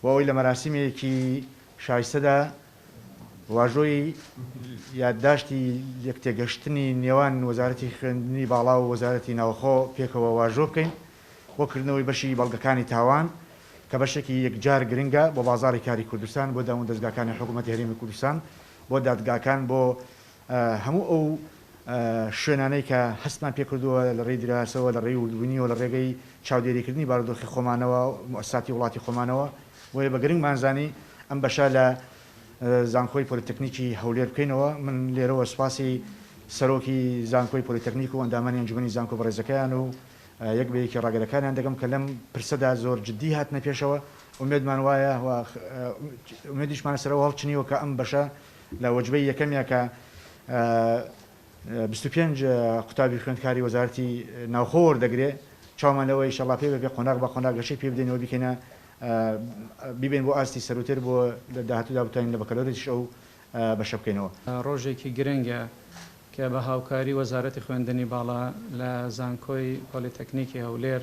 بۆ ئەوەی لە مەراسیمێکی شایستەدا واژۆی یادداشتی لێکتێگەشتنی نێوان وەزارەتی خوێندنی باڵا و وەزارەتی ناوخۆ پێکەوە واژۆ بکەین بۆ کردنەوەی بەشی بەڵگەکانی تاوان کە بەشێکی یەکجار گرنگە بۆ بازاڕی کاری کوردستان، بۆ دامودەزگاکانی حکوومەتی هەرێمی کوردستان، بۆ دادگاکان، بۆ هەموو ئەو شوێنانەی کە هەستمان پێکردووە لە ڕێی دیراسەوە، لە ڕێی وردبینیەوە، لە ڕێگەی چاودێریکردنی بارودۆخی خۆمانەوە، موئەسساتی وڵاتی خۆمانەوە، بۆیە بە گرنگمان زانی ئەم بەشە لە زانکۆی پۆلیتەکنیکی هەولێر بکەینەوە. من لێرەوە سوپاسی سەرۆکی زانکۆی پۆلیتەکنیک و ئەندامانی ئەنجومەنی زانکۆ بەڕێزەکەیان و یەک بە یەکی ڕاگەرەکانیان دەکەم کە لەم پرسەدا زۆر جددی هاتنە پێشەوە. ئومێدمان وایە و ئومێدیشمان لەسەرەوە هەڵچنیوە کە ئەم بەشە لە وەجبەی یەکەمیا کە 25 قوتابی خوێندکاری وەزارەتی ناوخۆ وەردەگرێ، چاومان لەوەیە ئیشەڵا پێ بە پێ قۆناغ بە قۆناغ گەشەی پێ بدەین و بیکەینە بیبەین بۆ ئاستی سەرووتر بۆ لە داهاتوودا بتوانین لە بەکەلۆریسیش ئەو بەشە بکەینەوە. ڕۆژێکی گرنگە کە بە هاوکاری وەزارەتی خوێندنی باڵا لە زانکۆی پۆلیتەکنیکی هەولێر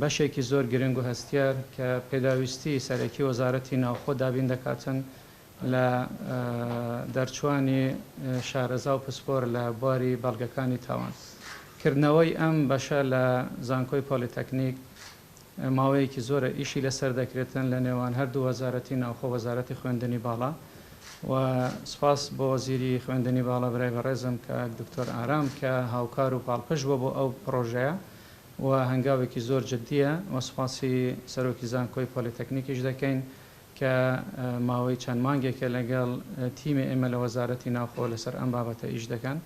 بەشێکی زۆر گرنگ و هەستیار کە پێداویستی سەرەکی وەزارەتی ناوخۆ دابین دەکاتن لە دەرچوانی شارەزا و پسپۆر لە بواری بەڵگەکانی تاوان. کردنەوەی ئەم بەشە لە زانکۆی پۆلیتەکنیک ماوەیەکی زۆرە ئیشی لەسەر دەکرێتن لە نێوان هەردوو وەزارەتی ناوخۆ وەزارەتی خوێندنی باڵا و سوپاس بۆ وەزیری خوێندنی باڵا برای بەڕێزم کاک دکتۆر ئارام کە هاوکار و پاڵپشت بووە بۆ ئەو پڕۆژەیە و هەنگاوێکی زۆر جدییە و سوپاسی سەرۆکی زانکۆی پۆلیتەکنیکیش دەکەین کە ماوەی چەند مانگێکە لەگەڵ تیمی ئێمە لە وەزارەتی ناوخۆ لەسەر ئەم بابەتە ئیش دەکەن.